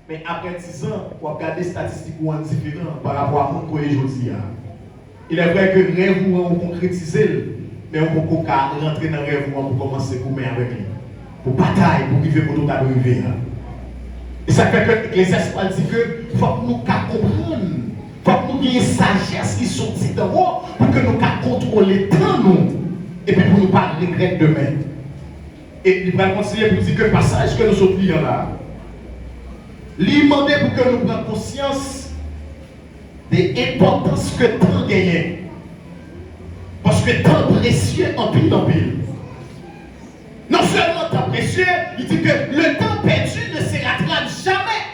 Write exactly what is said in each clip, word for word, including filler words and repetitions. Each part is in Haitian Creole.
Men apre dizan, w ap gade estatistik ou an diferan pa rapò a moun ke w ye jodi a. Il est vrai ke rèv ou an ou konkretize l, men ou poko ka rantre nan rèv ou an pou kòmanse goumen avèk li. Pou batay, pou rive kote w ta dwe rive a. E sa k fè ke Eklezyas pral di ke fòk nou ka konprann, fòk nou gen sajès ki soti danwo pou ke nou ka kontwole tan nou, epi pou nou pa regrèt demen. E li pral kontinye pou di ke pasaj ke nou sot li an la, li mande pou ke nou pran konsyans de enpòtans ke tan genyen. Paske tan presye anpil, anpil. Non sèlman tan presye, li di ke le temps perdu ne se rattrape jamais.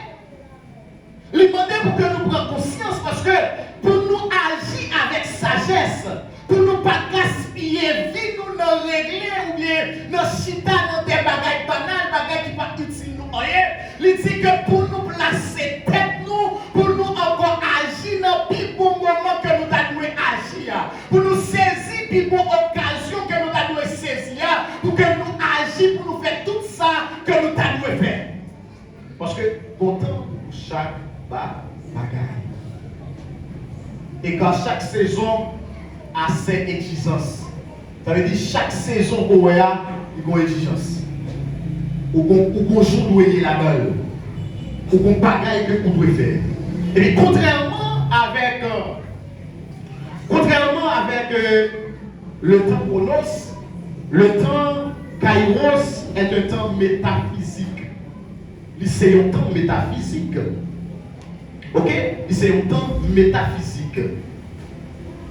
Li mande pou ke nou pran konsyans, paske pou nou aji avèk sajès, pou nou pa gaspiye vi nou nan regle oubyen nan chita nan de bagay banal, bagay ki pa itil nou anyen, li di ke pou nou plase tèt nou, pou nou ankò aji nan pi bon moman ke nou ta dwe aji a, pou nou sezi pi bon okazyon ke nou ta dwe sezi a, pou ke nou aji, pou nou fè tout sa ke nou ta dwe fè. Paske gon tan pou chak ba-, bagay. E car chaque saison a ses exigences. Sa vle di chak sezon ke w wè a, li gon egzijans. Ou gon, ou gon jou w dwe ye ladan l. Ou gon bagay ke ou dwe fè. Epi kontrèman avèk, euh, kontrèman avèk, euh, le temps chronos, le temps kairos est un temps métaphysique. Li se yon tan metafizik. Oke? Li se yon tan metafizik.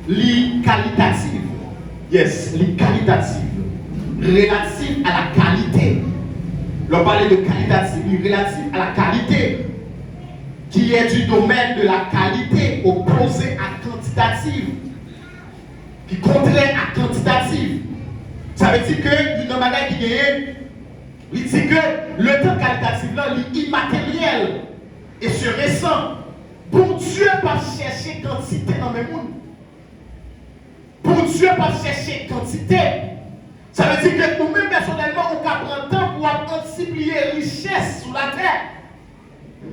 Li kalitatif. Yes, li kalitatif. Relatif à la qualité. Lè w pale de kalitatif, li relatif à la qualité, qui est du domaine de la qualité, opposé à quantitatif, ki kontrè a kantitatif. Sa vle di ke youn nan bagay ki genyen, li di ke le tan kalitatif la, li imateryèl e se resan. Bondye p ap chèche kantite nan men moun. Bondye p ap chèche kantite. Sa vle di ke ou menm pèsonèlman, ou ka pran tan pou w ap antipliye richès sou latè.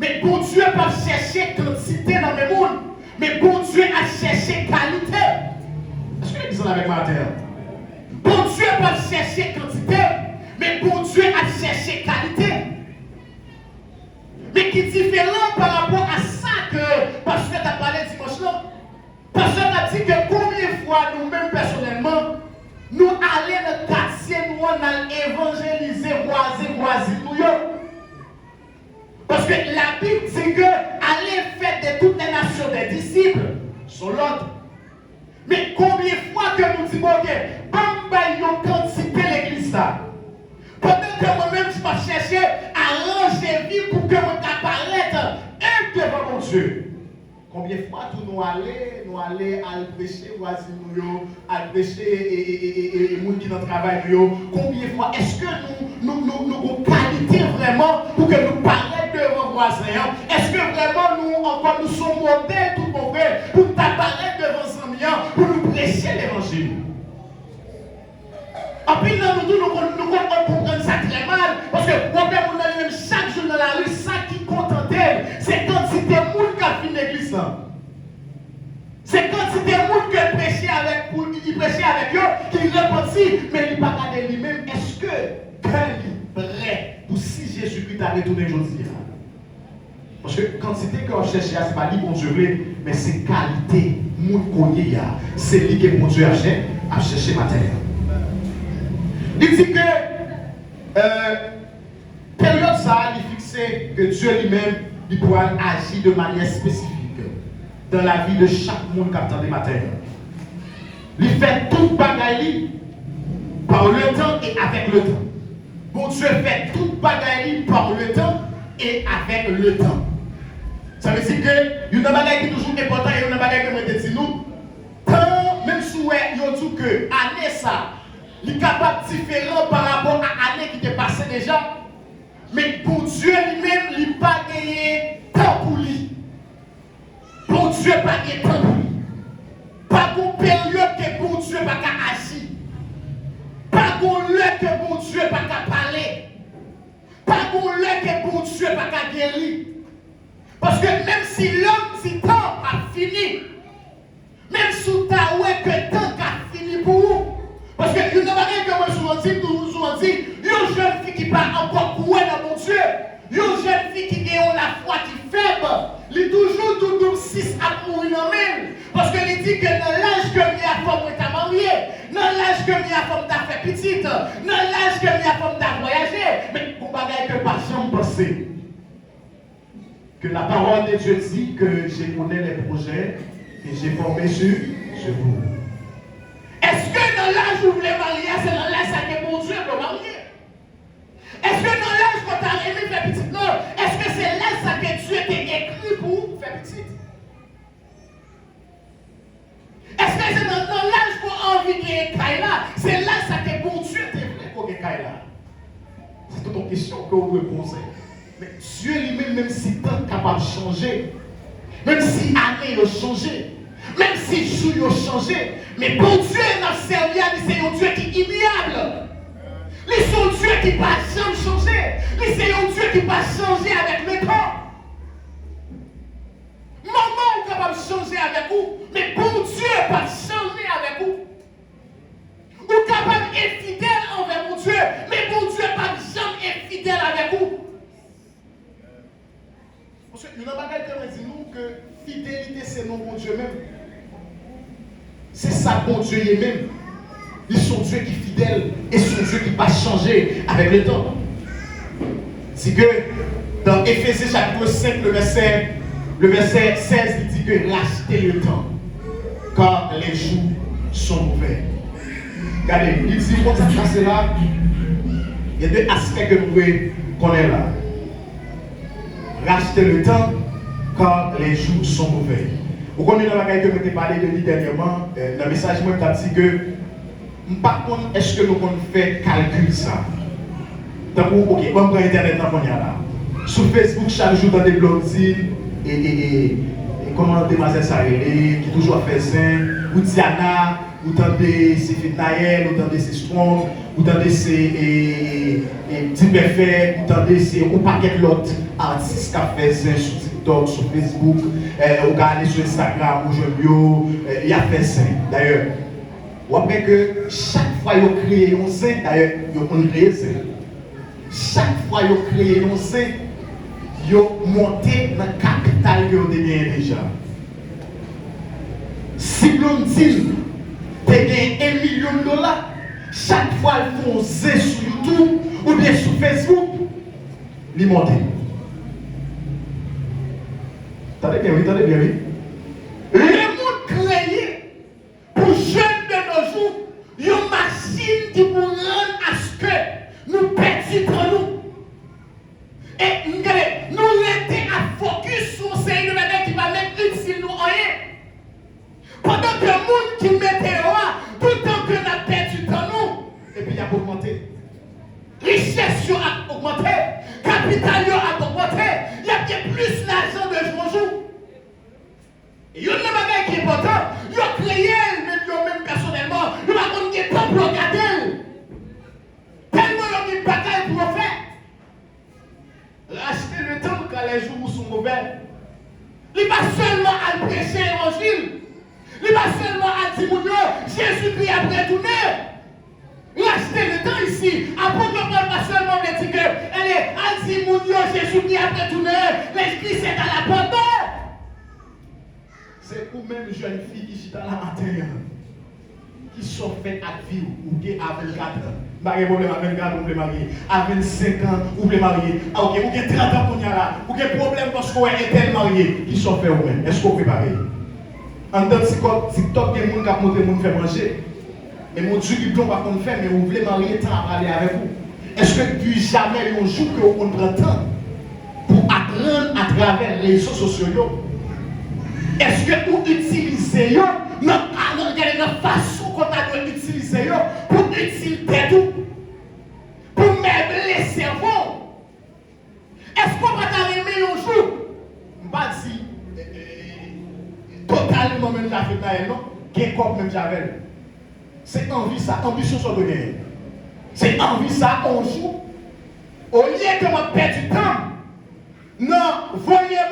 Men Bondye p ap chèche kantite nan men moun, men Bondye ap chèche kalite. Èske legliz la avèk mwen atè a? Bondye p ap chèche kantite, men Bondye ap chèche kalite. Men ki diferan pa rapò a sa ke pastè t ap pale dimanch lan. Pastè t ap di ke konbyen fwa nou menm pèsonèlman, nou ale nan katye nou an, n al evanjelize vwazen, vwazin nou yo. Paske Labib di ke, allez faire de toutes les nations des disciples, se yon lòd. Men konbyen fwa ke nou di, Bondye, ban m bay yon kantite legliz la. Pandan ke mwen menm, m ap chèche aranje vi pou ke mwen ka parèt enb devan Bondye. Konbyen fwa tou nou ale, nou ale al preche vwazin nou yo, al preche e, e, e, e, e, e moun ki nan travay nou yo? Konbyen fwa èske nou, nou, nou, nou gon kalite vrèman pou ke nou parèt devan vwazen an? Èske vrèman nou ankò nou se yon modèl tout bon vre pou n ta parèt devan zanmi an pou nou preche levanjil? Anpil nan nou tou, nou konn, nou konn, konn konprann sa trè mal, paske w ap wè moun nan li menm chak jou nan lari, sa ki kontante l, se kantite moun k ap vin legliz lan. Se kantite moun ke l preche avèk, pou li preche avèk yo, ki repanti, men li pa gade li menm, èske kè li prè pou si Jezikri ta retounen jodi a? Paske kantite ke w ap chèche a, se pa li Bondye vle, men se kalite moun ke w ye a. Se li ke Bondye ap chè-, ap chèche maten an. Li di ke, euh, peryòd sa a, li fikse ke Dye li menm, li pral aji de manyè espesifik dans la vie de chak moun k ap tande maten an. Li fè tout bagay li par le temps et avec le temps. Bondye fè tout bagay li par le temps et avec le temps. Sa vle di ke youn nan bagay ki toujou enpòtan, e youn nan bagay ke mwen te di nou, tan, menm si w wè yo di w ke ane sa, li kapab diferan pa rapò a ane ki te pase deja, men Bondye li menm, li pa genyen tan pou li. Bondye pa gen tan pou li. Pa gon peryòd ke Bondye pa ka aji. Pa gon lè ke Bondye pa ka pale. Pa gon lè ke Bondye pa ka geri. Paske menm si lòm di tan ap fini, menm si w ta wè ke tan ka fini pou ou, paske youn nan bagay ke mwen souvan di, m toujou souvan di, yon jèn fi ki pa ankò kwè nan Bondye, yon jèn fi ki gen yon lafwa ki fèb, li toujou doudoum sis ap mouri nan men l. Paske li di ke nan laj ke m ye a fò mwen ta marye, nan laj ke m ye a fò m ta fè pitit, nan laj ke m ye a fò m ta vwayaje. Men gon bagay ke pa janm panse. Que la parole de Dieu dit que je connais les projets que j'ai formés sur, sur vous. Èske nan laj ou vle marye a, se nan laj sa ke Bondye vle w marye? Èske nan laj ke w ta renmen fè pitit lan, èske se laj sa ke Dye te ekri pou w fè pitit? Èske se nan, nan laj ke w anvi genyen kay la, se laj sa ke Bondye te vle ke w gen kay la? Se tout yon kesyon ke w dwe poze. Men Dye li menm, menm si tan kapab chanje, menm si ane yo chanje, menm si jou yo chanje, men Bondye n ap sèvi a, li se yon Dye ki imiyab. Li se yon Dye ki pa janm chanje. Li se yon Dye ki pa chanje avèk letan. Manman w kapab chanje avèk ou, men Bondye p ap chanje avèk ou. Ou kapab enfidèl anvè Bondye, men Bondye p ap janm enfidèl avèk ou. Paske youn nan bagay ke mwen di nou, ke fidelite se non Bondye menm. Se sa Bondye ye menm. Li se yon Dye ki fidèl e se yon Dye ki pa chanje avèk letan. Di ke dans Éphésiens chapitre cinq, le verset, le verset seize, li di ke racheter le temps, car les jours sont mauvais. Gade, li di konsa, sa se la, gen de aspè ke nou dwe konnen la. Racheter le temps, car les jours sont mauvais. Ou konnen nan bagay ke mwen te pale de li dènyèman, eh, nan mesaj mwen, m t ap di ke m pa konn èske nou konn fè kalkil sa. Tankou, oke, ban m pran entènèt lan kounye a la. Sou Facebook, chak jou, tande Blondine, e, e, e, e, kòman demwazèl sa rele, ki toujou ap fè zen, ou Diana, ou tande se Fednaelle, ou tande se Strong, ou tande se, e, e, e, D-Perfect, ou tande se yon pakèt lòt atis k ap fè zen sou TikTok, sou Facebook, e, ou ka ale sou Instagram, ou jwenn yo, e, y ap fè zen. Dayè, w ap wè ke chak fwa yo kreye yon zen, dayè, yo konn kreye zen. Chak fwa yo kreye yon zen, yo monte nan kapital ke yo te genyen deja. Si Blondine te gen yon milyon dola, chak fwa l fè yon zen sou YouTube oubyen sou Facebook, li monte. Tande byen, wi, tande byen, wi. Lemonn kreye pou jèn de nos jours, yon machin ki pou rann aske nou pèdi tan nou. E, gade, nou rete ap fokis sou yon seri de bagay ki pa menm itil nou anyen. Pandan ke moun ki mete yo a, toutan ke n ap pèdi tan nou, epi y ap ogmante. Richès yo ap ogmante, kapital yo ap ogmante, y ap gen plis lajan de jou an jou. Youn nan bagay ki enpòtan, yo kreye l, men yo menm pèsonèlman, yo pa konn gen tan pou yo gade l. Tèlman yo gen bagay pou yo fè. Racheter le temps, car les jours sont mauvais. Li pa sèlman al preche levanjil. Li pa sèlman al di moun yo, Jezikri ap retounen. Racheter le temps ici. Apot Pòl pa sèlman vle di ke, ale, al di moun yo, Jezikri ap retounen, legliz est à la porte. Se ou menm jèn fi ki chita la maten an. Kisa w fè ak vi w? Ou gen a vennkat an. M pa gen pwoblèm a vennkat an, ou vle marye. A vennsenk an, ou vle marye. A, oke, ou gen trant an kounye a la. Ou gen pwoblèm paske w wè entèl marye. Kisa w fè ou menm? Èske w prepare? Anndan TikTok, TikTok gen moun k ap montre moun fè manje. Men Bondye ki blan w pa konn fè, men ou vle marye, tan ap ale avèk ou. Èske depi jamè yon jou ke w konn pran tan pou aprann atravè rezo sosyo yo? Èske ou itilize yo nan, nan, gade, nan fason ke w ta dwe itilize yo pou itil tèt ou, pou meble sèvo w? Èske w pa ta renmen yon jou, m pa di, e, e, e, totalman menm jan avèk Naël non, gen kòb menm jan avè l? Se anvi sa, anbisyon sa w dwe genyen. Se anvi sa, yon jou, olye ke m ap pèdi tan m nan voye